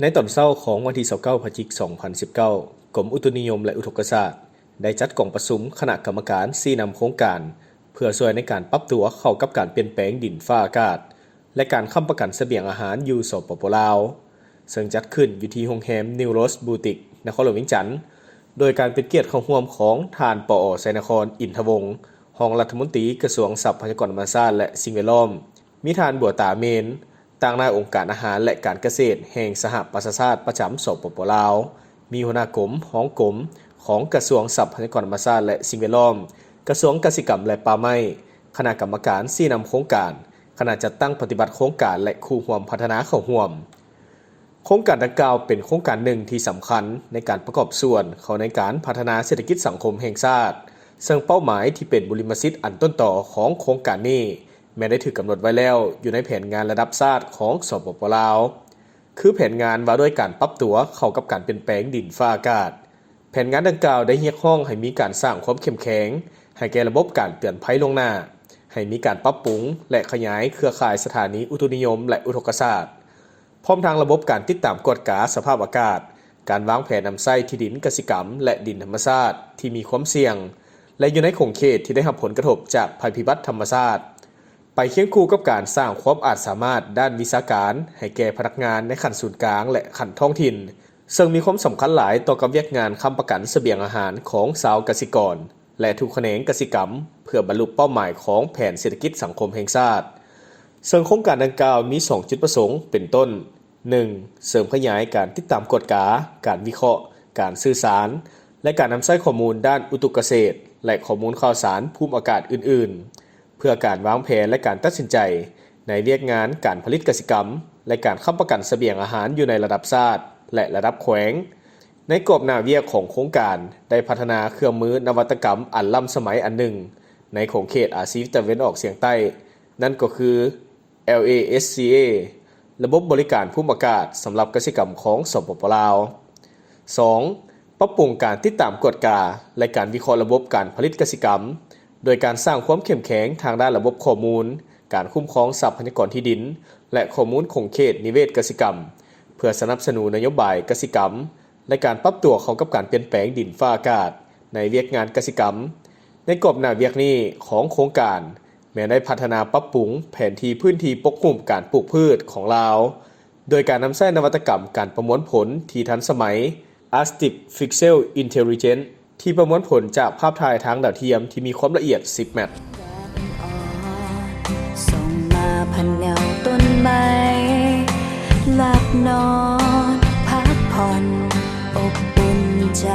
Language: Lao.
ໃນຕອນເຊົ້າຂອງວັນທີຊາວເກົ້າ ພະຈິກ ສອງພັນສິບເກົ້າ, ກົມອຸຕຸນິຍົມ ແລະ ອຸທົກກະສາດ ໄດ້ຈັດກອງປະຊຸມຄະນະກຳມະການຊີ້ນຳໂຄງການ ເພື່ອຊ່ວຍໃນການປັບຕົວເຂົ້າກັບການປ່ຽນແປງດິນຟ້າອາກາດ ແລະ ການຄ້ຳປະກັນສະບຽງອາຫານຢູ່ ສປປ ລາວ, ເຊິ່ງຈັດຂຶ້ນຢູ່ທີ່ໂຮງແຮມ New Rose Boutique ນະຄອນຫຼວງວຽງຈັນ, ໂດຍການເປັນກຽດເຂົ້າຮ່ວມຂອງທ່ານ ປອ ໄຊນະຄອນ ອິນທະວົງ, ຮອງລັດຖະມົນຕີກະຊວງຊັບພະຍາກອນທຳມະຊາດ ແລະ ສິ່ງແວດລ້ອມ, ມີທ່ານ ບົວຕາ ເມນ, ຕາງໜ້າອົງການອາຫານ ແລະ ການກະເສດແຫ່ງສະຫະປະຊາຊາດປະຈຳ ສປປ ລາວ, ມີຫົວໜ້າກົມ, ຮອງກົມຂອງກະຊວງຊັບພະຍາກອນທຳມະຊາດ ແລະ ສິ່ງແວດລ້ອມ, ກະຊວງກະສິກຳ ແລະ ປ່າໄມ້, ຄະນະກຳມະການຊີ້ນຳໂຄງການ, ຄະນະຈັດຕັ້ງປະຕິບັດໂຄງການ ແລະ ຄູ່ຮ່ວມພັດທະນາເຂົ້າຮ່ວມ. ໂຄງການດັ່ງກ່າວເປັນໂຄງການໜຶ່ງທີ່ສຳຄັນໃນການປະກອບສ່ວນເຂົ້າໃນການພັດທະນາເສດຖະກິດສັງຄົມແຫ່ງຊາດ, ເຊິ່ງເປົ້າໝາຍທີ່ເປັນບຸລິມະສິດອັນຕົ້ນຕໍຂອງໂຄງການນີ້ ແມ່ນໄດ້ຖືກກຳນົດໄວ້ແລ້ວຢູ່ໃນແຜນງານລະດັບຊາດຂອງ ສປປ ລາວ, ຄືແຜນງານວ່າດ້ວຍການປັບຕົວເຂົ້າກັບການປ່ຽນແປງດິນຟ້າອາກາດ. ແຜນງານດັ່ງກ່າວໄດ້ຮຽກຮ້ອງໃຫ້ມີການສ້າງຄວາມເຂັ້ມແຂງໃຫ້ແກ່ລະບົບການເຕືອນໄພລ່ວງໜ້າ, ໃຫ້ມີການປັບປຸງ ແລະ ຂະຫຍາຍເຄືອຂ່າຍສະຖານີອຸຕຸນິຍົມ ແລະ ອຸທົກກະສາດ, ພ້ອມທັງລະບົບການຕິດຕາມກວດກາສະພາບອາກາດ, ການວາງແຜນນຳໃຊ້ທີ່ດິນກະສິກຳ ແລະ ດິນທຳມະຊາດທີ່ມີຄວາມສ່ຽງ ແລະ ຢູ່ໃນຂົງເຂດທີ່ໄດ້ຮັບຜົນກະທົບຈາກໄພພິບັດທຳມະຊາດ, ໄປຄຽງຄູ່ກັບການສ້າງຄວາມອາດສາມາດດ້ານວິຊາການໃຫ້ແກ່ພະນັກງານໃນຂັ້ນສູນກາງ ແລະ ຂັ້ນທ້ອງຖິ່ນ, ເຊິ່ງມີຄວາມສຳຄັນຫຼາຍຕໍ່ກັບວຽກງານຄ້ຳປະກັນສະບຽງອາຫານຂອງຊາວກະສິກອນ ແລະ ທຸກຂະແໜງກະສິກຳ ເພື່ອບັນລຸເປົ້າໝາຍຂອງແຜນເສດຖະກິດສັງຄົມແຫ່ງຊາດ. ເຊິ່ງໂຄງການດັ່ງກ່າວມີສອງຈຸດປະສົງ ເປັນຕົ້ນ, ໜຶ່ງ ເສີມຂະຫຍາຍການຕິດຕາມກວດກາ, ການວິເຄາະ, ການສື່ສານ ແລະ ການນຳໃຊ້ຂໍ້ມູນດ້ານອຸຕຸກະເສດ ແລະ ຂໍ້ມູນຂ່າວສານພູມອາກາດອື່ນໆ ເພື່ອການວາງແຜນ ແລະ ການຕັດສິນໃຈໃນວຽກງານການຜະລິດກະສິກຳ ແລະ ການຄ້ຳປະກັນສະບຽງອາຫານຢູ່ໃນລະດັບຊາດ ແລະ ລະດັບແຂວງ. ໃນກອບໜ້າວຽກຂອງໂຄງການໄດ້ພັດທະນາເຄື່ອງມືນະວັດຕະກຳອັນລ້ຳສະໄໝອັນໜຶ່ງໃນຂົງເຂດອາຊີຕາເວັນອອກສຽງໃຕ້, ນັ້ນກໍຄື ແອລເອເອັສຊີເອ ລະບົບບໍລິການພູມອາກາດສຳລັບກະສິກຳຂອງ ສປປ ລາວ. ສອງ ປັບປຸງການຕິດຕາມກວດກາ ແລະ ການວິເຄາະລະບົບການຜະລິດກະສິກຳ ໂດຍການສ້າງຄວາມເຂັ້ມແຂງທາງດ້ານລະບົບຂໍ້ມູນ, ການຄຸ້ມຄອງຊັບພະຍາກອນທີ່ດິນ ແລະ ຂໍ້ມູນຂົງເຂດນິເວດກະສິກຳ ເພື່ອສະໜັບສະໜູນນະໂຍບາຍກະສິກຳ ແລະ ການປັບຕົວເຂົ້າກັບການປ່ຽນແປງດິນຟ້າອາກາດໃນວຽກງານກະສິກຳ. ໃນກອບໜ້າວຽກນີ້ຂອງໂຄງການ ແມ່ນໄດ້ພັດທະນາປັບປຸງແຜນທີ່ພື້ນທີ່ປົກຫຸ້ມການປູກພືດຂອງລາວ ໂດຍການນຳໃຊ້ນະວັດຕະກຳການປະມວນຜົນທີ່ທັນສະໄໝ Active Pixel Intelligence ທີ່ປະມວນຜົນຈາກພາບຖ່າຍທາງດາວທຽມທີ່ມີຄວາມລະອຽດສິບແມັດ. ສ່ອງມາຜ່ານແນວຕົ້ນໄມ້ ຫຼັບນອນພັກຜ່ອນ ອົບອຸ່ນໃຈ.